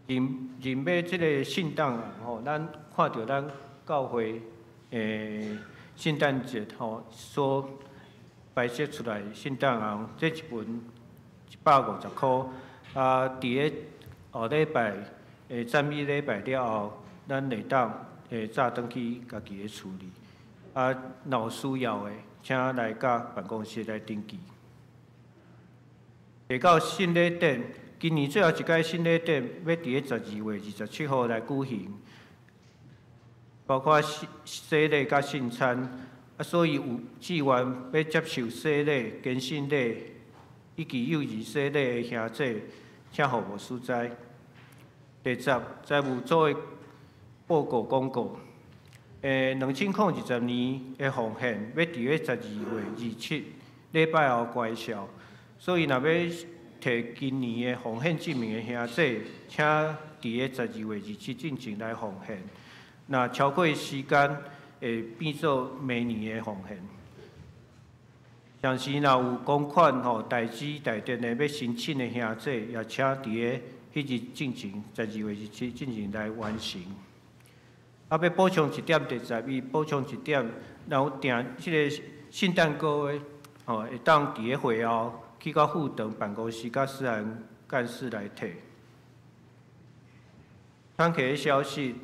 認買這个聖誕啊，吼，咱看著咱教會聖誕節吼所擺設出來聖誕紅，這一份150箍。啊，佇咧後禮拜的讚美禮拜了後，咱會當會早轉去家己咧處理。啊，若有需要的，請來佮辦公室來登記。下到聖禮典，今年最後一屆聖禮典欲佇咧12月27號來舉行，包括洗洗禮佮聖餐。啊，所以有志願欲接受洗禮、堅信禮以及幼兒洗禮的兄姊，請予牧師知。第十，財務組的報告廣告。2020年的奉獻欲佇咧12月27禮拜後關銷，所以若欲提今年的奉獻證明的兄姊，請佇咧12月27進前來奉獻。若超過時間，會變做明年的奉獻。同時，若有公款吼代資代電的欲申請的兄姊，也請佇咧彼日進前，12月27進前來完成。啊，欲補充一點，第十一補充一點，若有訂這个聖誕歌的，吼，會當佇咧會後去到副長辦公室佮思涵幹事來提。團契的消息，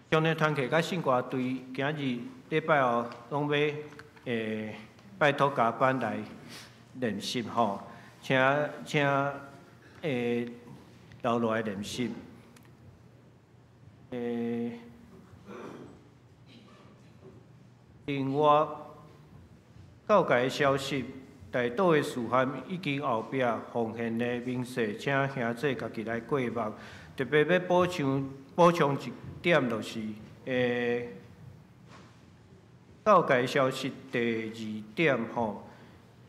少年團契佮聖歌隊今日禮拜後攏欲拜託加班來練習吼，請請留落來練習。另外，教界的消息，大島的事項已經後壁奉獻的明細，請兄姊家己來過目。特別欲補充補充一點，就是教界消息第二點吼，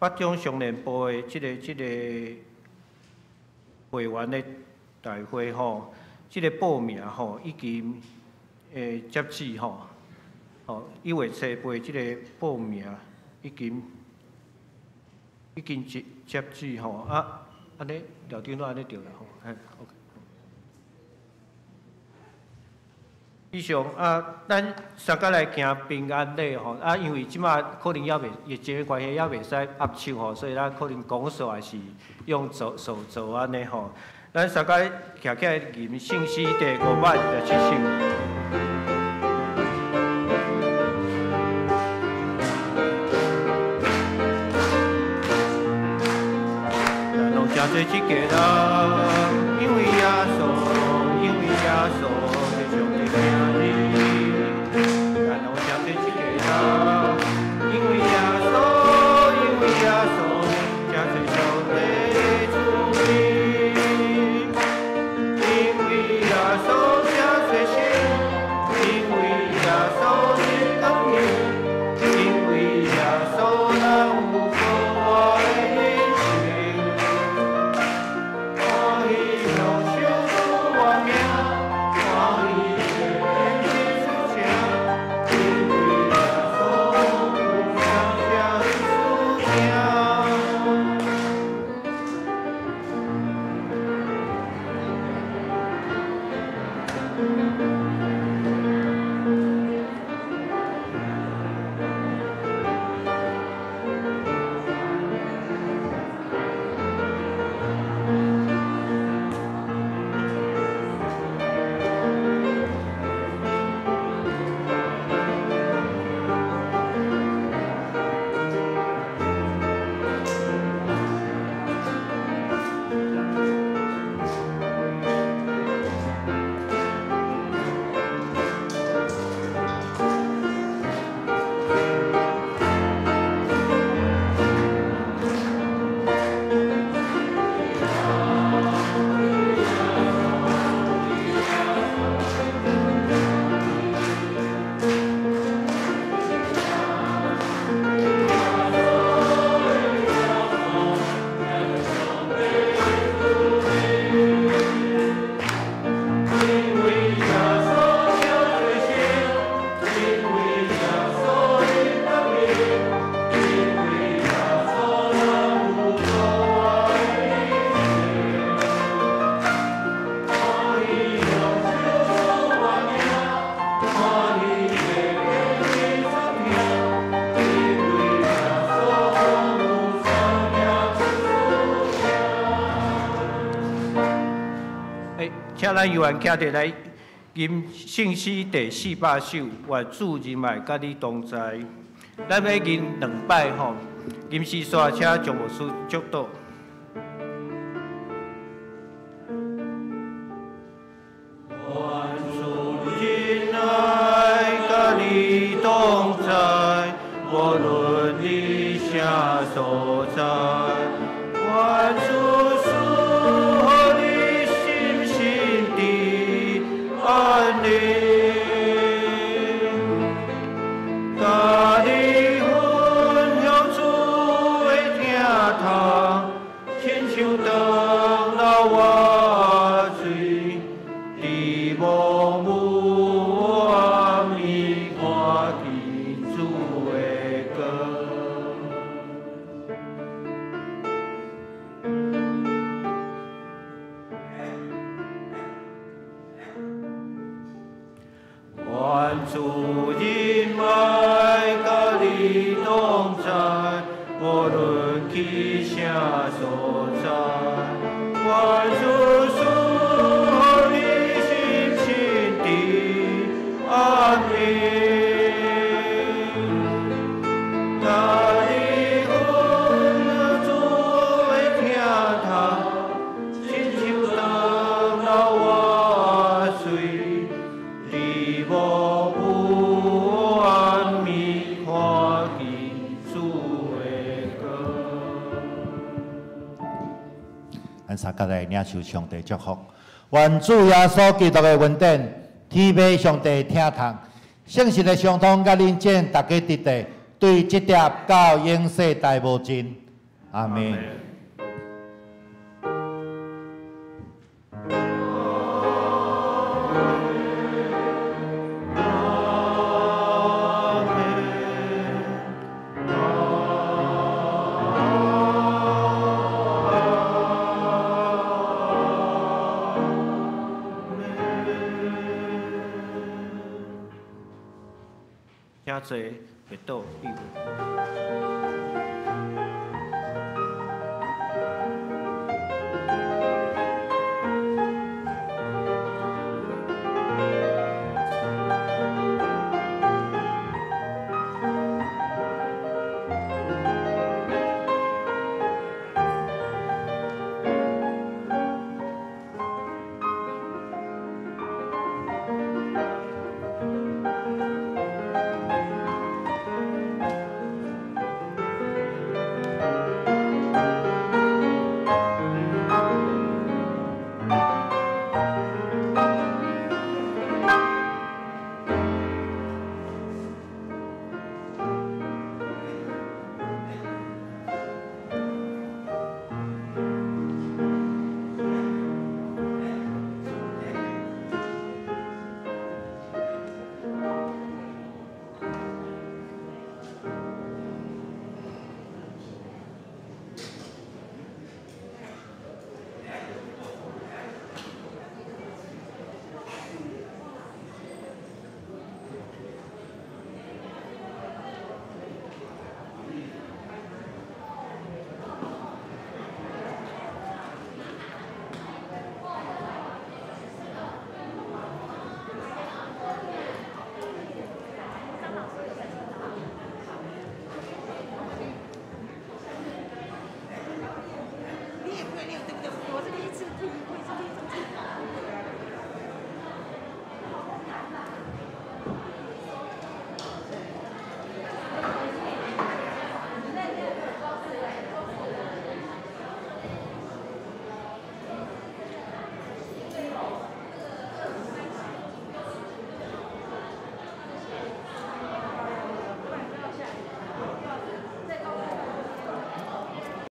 北中商聯部的這个會員的大會吼。這个報名吼已經截止吼，吼1月初八這个報名已經已經截截止吼，啊，按呢廖長老按呢對啦吼，嘿，OK。以上啊，咱三個來行平安禮吼，啊，因為這馬可能猶未疫情的關係，猶袂使握手吼，所以咱可能講數還是用手手做按呢吼。咱三个徛起來吟聖詩第527首。咱攏誠濟一家人，因為耶穌，因為耶穌是上帝的兒子。咱攏誠濟一家人，因為耶穌，因為耶穌，誠濟上帝慈悲。因為耶穌誠濟心，因為耶穌是光明，因為耶穌咱有過活的人生。歡喜请咱游员徛起来吟圣诗第400首，愿主仁爱佮你同在。咱欲吟两摆吼，吟诗煞请张牧师祝祷。愿主仁爱佮你同在，无论你啥所在。愿主赐予你心心的安宁，佮你分享主的疼痛，亲像长流活水，伫无雾暗暝看见主的光。愿主仁爱佮你同在，无论去啥所在。愿主赐予你心心的安宁，佮你分享主的疼痛，亲像长流活水，伫无雾暗暝看见主的光。咱三个来领受上帝祝福，愿主耶稣基督的恩典、天父上帝疼痛、圣神的相通，佮恁众大家伫地，对这粒到永世代无尽。阿们。请坐，别倒，闭。